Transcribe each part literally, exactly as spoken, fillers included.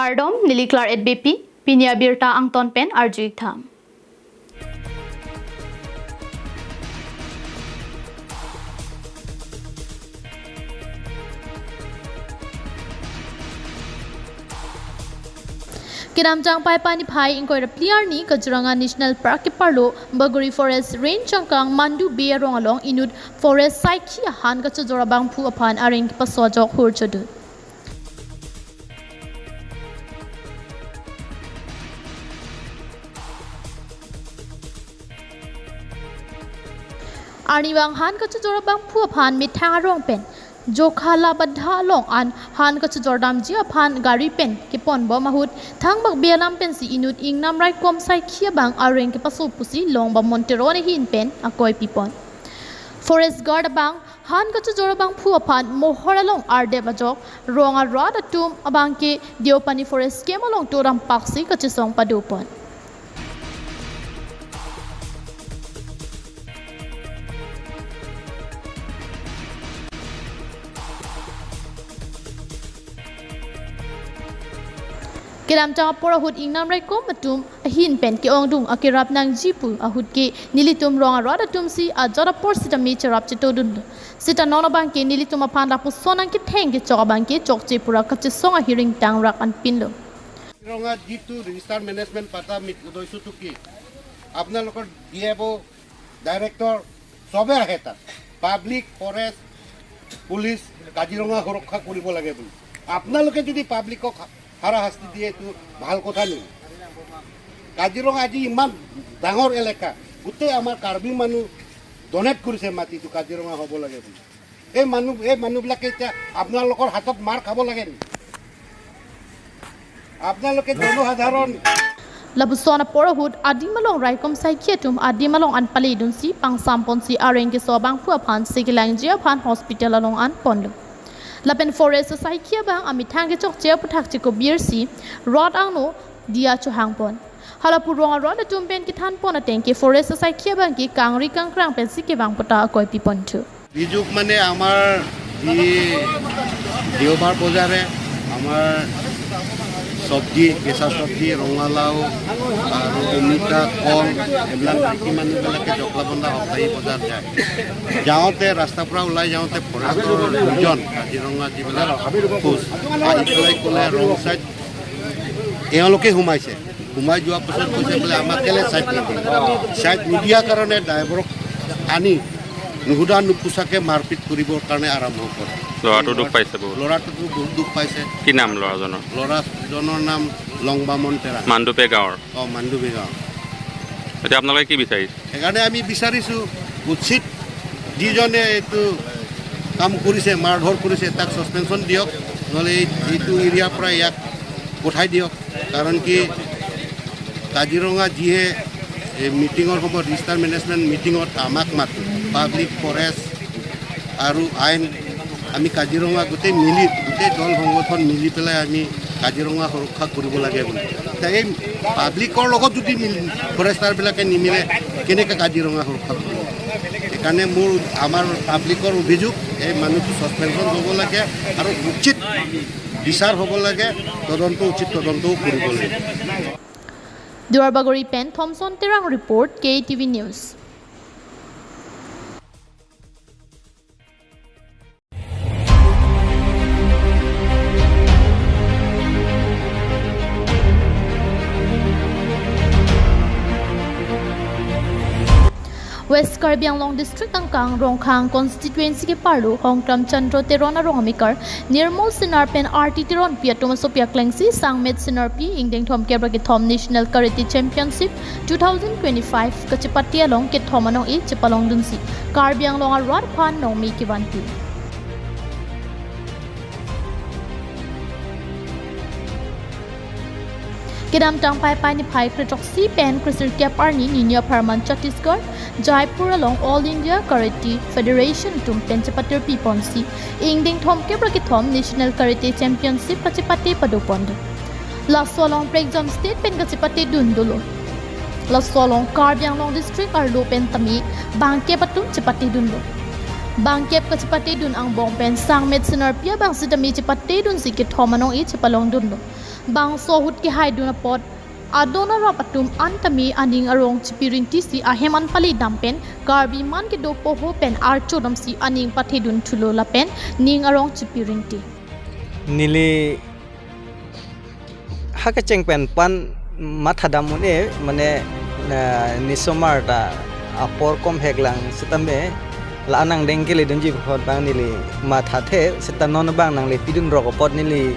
Kardom, neli Claret Beypi, pini abirta angton pen arju-ik tha. Kedamtang Paipai niphai ingkoi ra phli arni Kaziranga National Park keparlo Bagori Forest Range angkang Mandu Bey arong along inut forest saikhi ahan kachojor abangphu aphan areng kepaso ajok hur chodun. Arnivang han kachojor abangphu aphan methang arong pen Jokhalabadha along an han kachojor damji aphan gari pen keponbom ahut thangbak Bey alam pensi inut ingnam raikom saikhi abang areng kepaso pusi Longbamon Teron ahin pen akoi pipon. Forest guard abang han kachojor abangphu aphan mohor along ardep ajok rong arat atum abangke Deopani Forest Camp along to rampaksi kachesong padopon. Kedamtang apor ahut ingnam raikom atum ahin pen ke-ongdung akerap nangji pu ahut ke nelitum rong arat atumsi ajat apor sitame cherap chetodunlo. Sita non abangke nelitum aphan lapuson nangketheng kechok abangke chokche pura kachesong ahiring tangrak anpinlo. কাজিৰঙাত যিটো register management part meet উদয় চুটুকী, আপোনালোকৰ D F O', director চবে আহে তাত। Public, forest, police Kaziranga সুৰক্ষা কৰিব লাগে বুলি। আপোনালোকে যদি পাব্লিকক হাৰাশাস্তি দিয়ে, এইটো ভাল কথা নেকি? কাজিৰঙা আজি ইমান ডাঙৰ এলেকা, গোটেই আমাৰ কাৰ্বি মানুহ ডনেট কৰিছে মাটিটো কাজিৰঙা হ'ব লাগে বুলি। এই মানুহ, এই মানুহবিলাকে এতিয়া আপোনালোকৰ হাতত মাৰ খাব লাগে নেকি? আপোনালোকে জনসাধাৰণ Lapuson apor ahut adim along raikom saikhi atum adim along an paledunsi pangsamponsi areng keso abangphu aphan si kelangji aphan hospital along anponlo. Lapen forest saikhi abang amethang kechokche aputhak chekobirsi rot angno diya chohangpon. Hala pu rong arat atum pen kethanpon ateng ke forest saikhi abangke kangri kangkrang pensi kevang pu ta akoi piponthu. অভিযোগ মানে আমাৰ যি দেওবাৰ বজাৰে আমাৰ চব্জি, কেঁচা চব্জি, ৰঙালাও আৰু অমিতা, কল, এইবিলাক মাইকী মানুহবিলাকে জখলাবন্ধা সপ্তাহী বজাৰ যায়। যাওঁতে, ৰাস্তাৰ পৰা ওলাই যাওঁতে ফৰেষ্টৰ দুজন কাজিৰঙা যিবিলাক ফ'ৰ্চ আহি পেলাই ক'লে, "ৰং চাইড এওঁলোকে সোমাইছে।" সোমাই যোৱাৰ পাছত কৈছে বোলে, "আমাক কেলে চাইড নিদিয়ে?" চাইড নিদিয়াৰ কাৰণে ড্ৰাইভাৰক আনি নুসুধা নুপুছাকে মাৰপিট কৰিবৰ কাৰণে আৰম্ভ কৰে। ল'ৰাটো দুখ পাইছে বহুত। ল'ৰাটোতো বহুত দুখ পাইছে। কি নাম ল'ৰাজনৰ? ল'ৰাজনৰ নাম লংবামন তেৰা। মাণ্ডুপে গাঁৱৰ? অ, মাণ্ডুপে গাঁৱৰ। এতিয়া আপোনালোকে কি বিচাৰিছে? সেইকাৰণে আমি বিচাৰিছোঁ, উচিত যিজনে এইটো কাম কৰিছে, মাৰধৰ কৰিছে, তাক ছাছপেনশ্যন দিয়ক, নহ'লে এই, এইটো এৰিয়াৰ পৰা ইয়াক পঠাই দিয়ক। কাৰণ কি, কাজিৰঙা যিহে এই মিটিঙৰ সময়ত, ৰেজিষ্টাৰ মেনেজমেণ্ট মিটিঙত আমাক মাতে, পাব্লিক, ফৰেষ্ট আৰু আইন, আমি কাজিৰঙা গোটেই মিলি, গোটেই দল সংগঠন মিলি পেলাই আমি কাজিৰঙা সুৰক্ষা কৰিব লাগে বুলি। এতিয়া এই পাব্লিকৰ লগত যদি মিলি, ফৰেষ্টাৰবিলাকে নিমিলে, কেনেকৈ কাজিৰঙা সুৰক্ষা কৰিব? সেইকাৰণে মোৰ, আমাৰ পাব্লিকৰ অভিযোগ, এই মানুহটো ছাছপেনশ্যন ল'ব লাগে আৰু উচিত বিচাৰ হ'ব লাগে, তদন্ত, উচিত তদন্তও কৰিব লাগে। Duarbagori pen Thomson Terang report, K T V News. West Karbi Anglong District angkang Rongkhang constituency keparlo Hongkram Chandra Teron arong amekar Nirmol Senar pen R T Teronpi atum asopi aklengsi Sangmet Senarpi ingdeng thomkep ra kethom National Karate Championship two thousand twenty-five kachepate along kethom anong-e chepalongdunsi Karbi Anglong arat aphan nongmi kevanpi. Kedamtang Paipai niphai krethroksi pen kresirkep arni nini apharman Chhattisgarh, Jaipur along All India Karate Federation atum pen chepatirpi ponsi ingdeng thomkep ra kethom National Karate Championship kachepate padopondo. Laso along prekjam state pen kachepatedun dolo. Laso along Karbi Anglong District arlo pen tame bangkep atum chepatedunlo. Bangkep kachepatedun angbong pen Sangmet Senarpi abang sitame chepatedunsi kethom anong-e chepalongdunlo. Bangso ahut kehaidun apot adon arap atum an tame aning arong chipi rinti si ahem an pali dam pen Karbi man kedo poho pen archo damsi aning pathedun thulo lapen ning arong chipi rinti. Neli ha kecheng pen pan mathadam un-e, mane, na, nisomar ta apor komhek lang setame la anang dengke le dunji apot bang neli mathathe seta non bang nanglepidun rok apot neli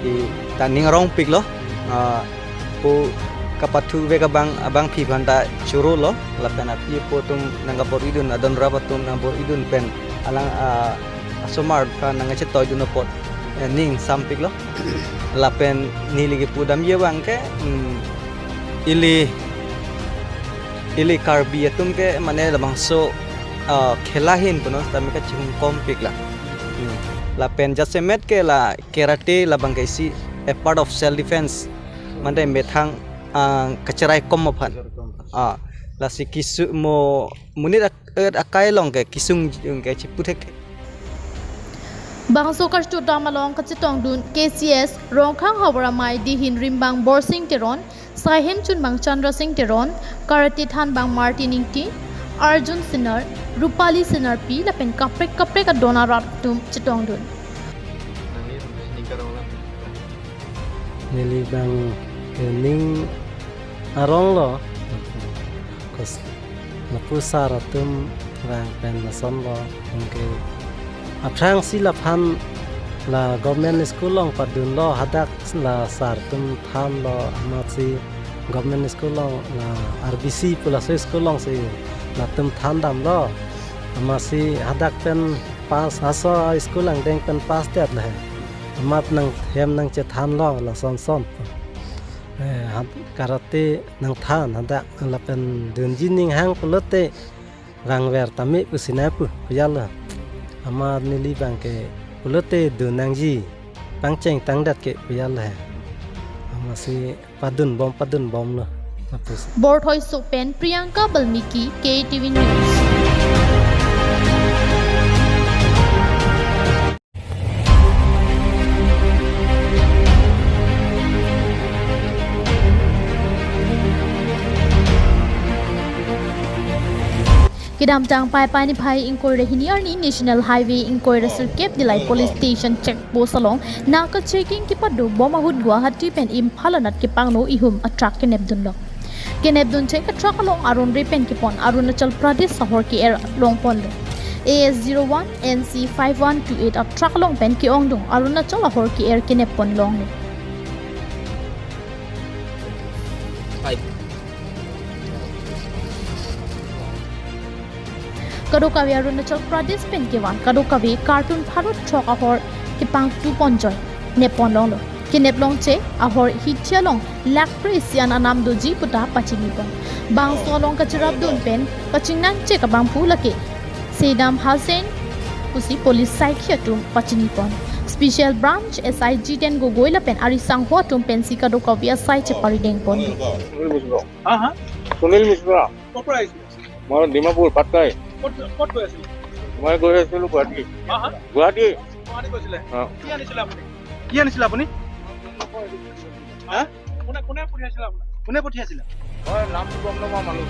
i ta ning arong piklo. Ah, pu kapathu vek abang abangpi aphan ta choro lo lapen api apo atum nangkabor-idun, adon arap atum nangkabor-idun pen alang, ah, asomar aphan nangkachetoidun apot, eh, ning sampiklo. Lapen neli kepudamji abang ke, mm, ili, ili Karbi atum ke mane labangso, ah, khela ahin punon tame kachihum kompiklo. Hmm. Lapen jasemet ke la karate labang ke isi a part of self defense. Mane methang, ah, kacherai kom aphan. Ah, lasi kisu mo monit ak-, et akai along ke kisung jung ke chiputhek. Bangso karchot dam along kachetongdun K C S Rongkhang havar amei dihin rimbang Borsing Teron, saihem chunbang Chandra Singh Teron, karate thanbang Martin Ingti, Arjun Sinar, Rupali Sinarpi lapen kaprek kaprek adon arap atum chetongdun. Neli bang ke ning arong lo. Kos lapu sar atum vang pen lason lo. Anke aphrangsi laphan la government school along padunlo, hadak la sar atum thanlo, amatsi government school along la R B C pu laso school alongsi latum thandamlo. Amatsi hadak pen pass, laso school angdeng pen pass det le. Amat nanghem nangchethanlo lason son. Eh, had-, karate nangthan hadak lapen dunji ning hang pulote rangver tame pusi nangpu pujalo. Amat neli bang ke pulote dun nangji, pangcheng tangdet ke pujalo he. Amatsi padunbom padunbomlo. Apus. Borthoi so pen Priyanka Balmiki, K T V News. Kedamtang Paipai niphai ingkoi ra hini arni National Highway ingkoi ra sirkep Dillai Police Station check post along naka checking kepado bom ahut Guwahati pen Imphal anat kepangno ihum a truck kenepdunlo. Kenepdun chek a truck along aron re pen kepon Arunachal Pradesh ahor ke-er longponlo. A S zero one N C five one two eight a truck along pen ke-ongdung Arunachal ahor ke-er kenep ponlonglo. Kadokave Arunachal Pradesh pen kevan kadokave carton pharo throk ahor kepangtu ponjoi nep ponlonglo. Kenep longche ahor hithi along lakh pre isi an anam doji puta pachinipon. Bangso along kachirapdun pen kachingnang chek abangphu lake Sedam Hussain pusi police saikhi atum pachinipon. Special Branch S I Jiten Gogoi lapen arisangho atum pensi kadokave asai cheparidengpon. Sunil মিশ্ৰ। হা, হা? সুনীল মিশ্ৰ। ক'ৰ পৰা আহিছিলে? মই ডিমাপুৰ, পাটকাই। ক'ত, ক'ত গৈ আছিলে? মই গৈ আছিলোঁ গুৱাহাটী। হা, হা? গুৱাহাটী। গুৱাহাটী গৈছিলে? অ। কি আনিছিলে আপুনি? কি আনিছিলে আপুনি? হা? কোনে, কোনে পঠিয়াইছিলে আপোনাক? কোনে পঠিয়াইছিলে? মই নামটো গম নাপাওঁ মানুহ।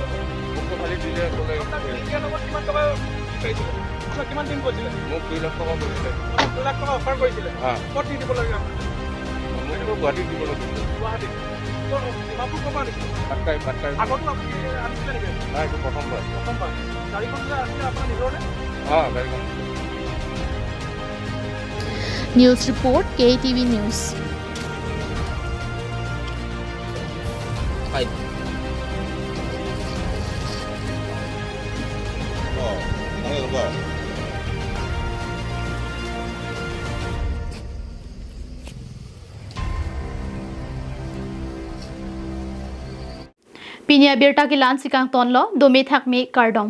মোকতো খালি দিলে, ক'লে। আপোনাক ইণ্ডিয়াৰ লগত কিমান টকা বিচাৰিছিলে? আপোনাক কিমান দিম কৈছিলে? মোক দুই লাখ টকা কৈছিলে। আপোনাক দুই লাখ টকা অফাৰ কৰিছিলে? হা। ক'ত দি দিব লাগে আপোনাক? মোকতো গুৱাহাটীত দিব লাগে। গুৱাহাটীত? ক'ৰ, ডিমাপুৰ ক'ৰ পৰা আনিছিলে? পাটকাই, পাটকাই। আগতো আপুনি আনিছিলে নেকি? নাই, এইটো প্ৰথমবাৰ। প্ৰথমবাৰ। গাড়ীখন যে আছিলে আপোনাৰ নিজৰ নে? হা, গাড়ীখন। News report, K T V News. Five. Pini abirta ke la-ansi kangtonlo, dome thakme kardom.